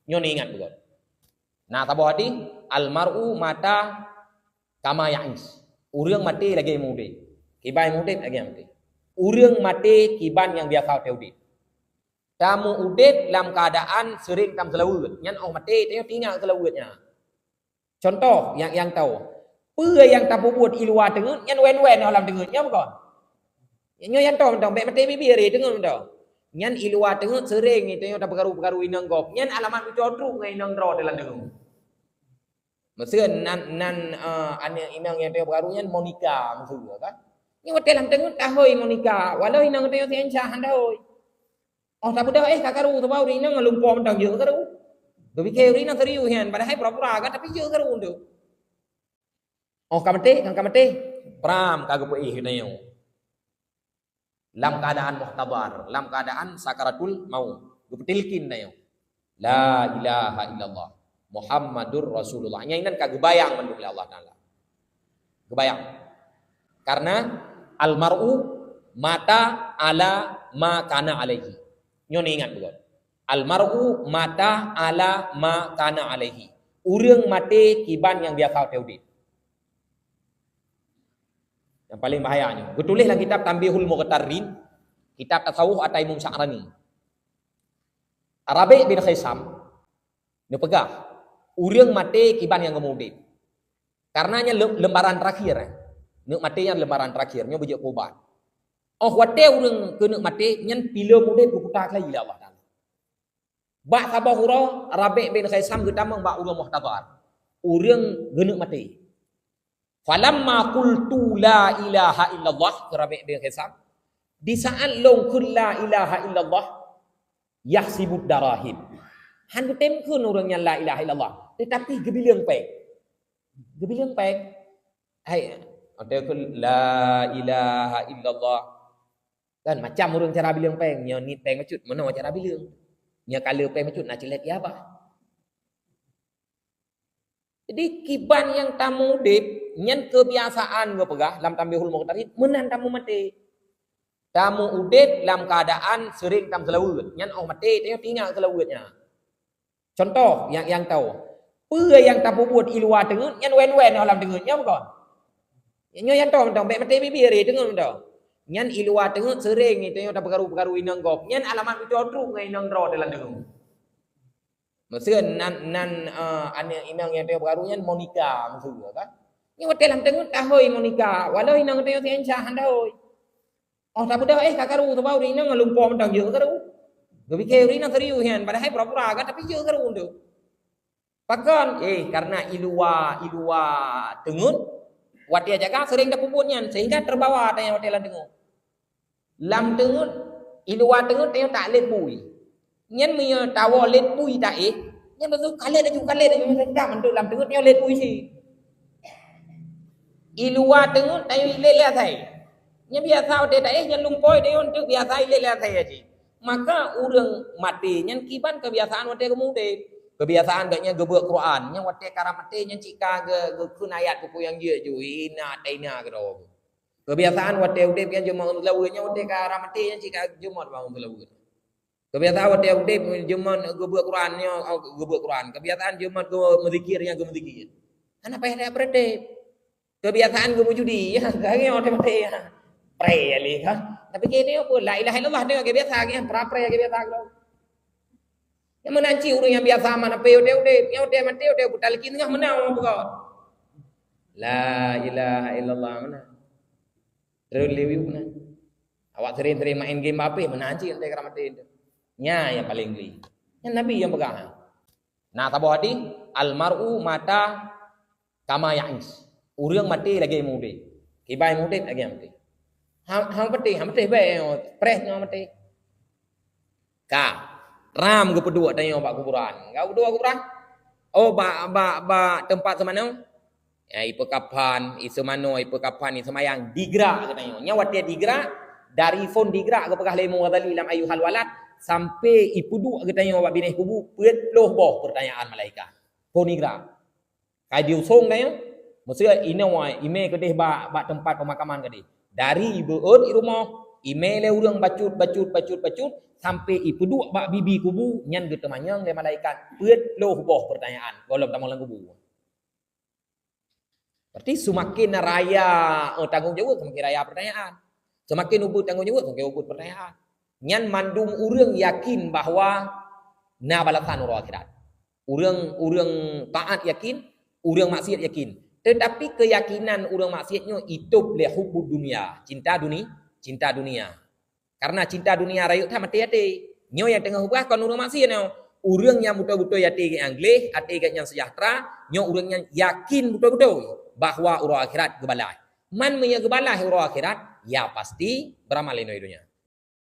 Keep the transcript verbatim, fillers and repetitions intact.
Nyoe ingat beugöt. Na saboh hadis, "Al-mar'u mata kama ya'is." Ureuëng maté lagée meuudeb. Kiban meuudeb lagée maté. Ureuëng maté kiban nyang biasa watée udeb. Tameuudeb lam keuadaan sering tameuseulaweuet. Nyan óh maté, tanyoe teuingat seulaweuet nyan. Contoh nyang, nyang tau. Peue nyang tapeubuet i luwa teungeut, nyan wen-wen óh lam teungeut, nyo bukon? Nyoe nyang tau mantong, bék maté bibir, eh, teungeut mantong. Nyan i luwa teungeut sering tanyoe tapeukaru-peukaru inong gob. Nyan alamat meucodruek ngon inong droe dalam teungeut. Meuseu nan, nan, eh, aneuk inong nyang tanyoe peukaru nyan Monica, meuseu kan? Nyoe watée lam teungeut tahôi Monica, walau inong tanyoe si Aisyah han tahôi. Óh tabeudôh, eh, ka karu, sabab ureuëng inong lumpoe mantong jeuet karu. Geupike ureuëng inong serius nyan, padahai pura-pura kan, tapi jeuet karu tu. Óh ka maté, kan ka maté, bram ka geupeuéh geutanyoe. Lam keuadaan muhtadhar, lam keuadaan sakaratul maut, geupeutilkin tanyoe, "La ilaha illallah Muhammadur Rasulullah." Nyan inan ka geubayang mandum lé Allah Taala. Geubayang. Karena al-mar'u mata ala ma kana alaihi. Nyoe ingat beugöt. Al-mar'u mata ala ma kana alaihi. Ureuëng maté kiban nyang biasa watée udeb. Nyang paling bahaya nyoe. Geutuléh lam kitab Tanbihul Mughtarrin, kitab tasawuf ata Imam Sya'rani. Rabi' bin Khaisam neupeugah, ureuëng maté kiban nyang geumeuudeb. Karena nyan lem-, lembaran terakhir, eh. Neuk maté nyan lembaran terakhir, nyoe beujeuet keu ubat. Óh watée ureuëng keuneuk maté, nyan pilom udeb geuputa keuhai lé Allah Taala. Bak saboh uroe, Rabi' bin Khaisam geutamong bak uroe muhtadhar. Ureuëng geuneuk maté. "Falamma qultu la ilaha illallah," kheun Rabi' bin Khaisam, "Di saat lôn kheun la ilaha illallah, yahsibud darahim." Han geutem kheun ureuëng nyan la ilaha illallah, tetapi geubileueng péng. Geubileueng péng. Hai, ada kheun la ilaha illallah. Kan macam ureuëng cara bileueng péng, nyoe niet péng bacut, meunoe cara bileueng. Nyoe kala péng bacut na ceulet ya bah. Jadi kiban nyang tameuudeb nyan kebiasaan geupeugah lam Tanbihul Mughtarrin meunan tameumaté. Tameuudeb lam keuadaan sering tameuseulaweuet. Nyan óh maté, tanyoe teuingat seulaweuet nyan. Contoh nyang, nyang tau. Peue nyang tapeubuet i luwa teungeut, nyan wen-wen óh lam teungeut, nyo bukon? Nyoe nyang tau mantong, bék maté bibir, eh, teungeut mantong. Nyan i luwa teungeut sering tanyoe tapeukaru-peukaru inong gob. Nyan alamat meucodruek ngon inong droe dalam teungeut. Meuseu nan, nan, eh, aneuk inong nyang tanyoe peukaru nyan Monica, meuseu kan? Nyoe watée lam teungeut tahôi Monica, walau inong tanyoe si Aisyah han tahôi. Óh tabeudôh, eh, ka karu, sabab ureuëng inong lumpoe mantong jeuet karu. Geupike ureuëng inong serius nyan, padahai pura-pura kan, tapi jeuet karu tu. Pakon? Eh, karena i luwa, i luwa teungeut, watée jaga sering tapeubuet nyan, sehingga terbawa tanyoe watée lam teungeut. Lam teungeut, i luwa teungeut tanyoe tak lét bui. Nyan meunyoe tawoe lét bui taéh, nyan beutôi kalét laju, kalét laju, meuseujam mandum lam teungeut nyoe lét bui cit. I luwa teungeut tanyoe ilét lé asai. Nyan biasa watée taéh nyan lumpoe tanyoe teuk biasa ilét lé asai aji. Maka ureuëng maté nyan kiban kebiasaan watée geumudeb. Kebiasaan geuh nyan geubuet Quran, nyan watée karab maté nyan cit ka geu-, geukheun ayat peue-peue nyang jeuet ju, ina taina keudroe. Kebiasaan watée udeb nyan jeumot ngon seulaweuet, nyan watée karab maté nyan cit ka jeumot ngon seulaweuet. Kebiasaan watée udeb jeumot geubuet Quran, nyoe, oh, geubuet Quran. Kebiasaan jeumot geu-, meuzikir, nyan geumeuzikir. Hana payah tapeureuté. Kebiasaan geumeujudi, ya, lagée watée maté, ya. Pré ya lé kan. Tapi kini apa? La ilaha illallah dengan kebiasaan, ya, pra-pré kebiasaan tu. Nyang meunan cit ureuëng nyang biasa meunan pih udeb-udeb, nyang udeb maté udeb buta lagi tengah meunan ureuëng buka. La ilaha illallah meunan. Terus liwit meunan. Awak sering-sering main game apa meunan cit nanti kena maté tu. Nya yang paling geli. Yang Nabi yang pegang. Nah, saboh hadis, "Al-mar'u mata kama ya'is." Ureuëng maté lagée meuudeb. Kiban meuudeb lagée maté. Ha, ha maté, ha maté bae, preh nyoe maté. Ka. Ram geupeuduek tanyoe bak kuburan. Ka geuduek kuburan. Oh, bak, bak, bak teumpat seumanoe. Ya, ipeukaphan, iseumanoe, ipeukaphan, iseumayang, digrak geutanyoe. Nyan watée digrak, dari phon digrak geupeugah lé Imam Ghazali lam Ayyuhal Walad, sampai ipeuduek geutanyoe bak binéh kubu, peuet ploh boh peurtanyaan malaikat. Phon digrak. Ka jiusong tanyoe, meuseu inoe imé keudeh bak, bak teumpat peumakaman keudeh. Dari beuet i rumoh, Imé lé ureuëng bacut, bacut, bacut, bacut, sampai ipeuduek bak bibi kubu, nyan geuteumanyong lé malaikat peuet ploh boh peurtanyaan gohlom tamong lam kubu. Berarti seumaken raya, eh, tanggong jaweueb, seumaken raya peurtanyaan. Seumaken ubit tanggong jaweueb, seumaken ubit peurtanyaan. Nyan mandum ureuëng yakin bahwa na balasan uroe akhirat. Ureuëng, ureuëng taat yakin, ureuëng maksiat yakin. Tetapi keuyakinan ureuëng maksiat nyoe itôb lé hubbud dunia, cinta duni-, cinta dunia. Karena cinta dunia rayeuk that maté até. Nyoe nyang teungoh ubah kon ureuëng maksiat nyoe. Ureuëng nyang beutôi-beutôi até geuh nyang gleh, até geuh nyang sejahtera, nyoe ureuëng nyang yakin beutôi-beutôi bahwa uroe akhirat geubalah. Man meunyoe geubalah uroe akhirat, ya pasti beuramal inoe donya.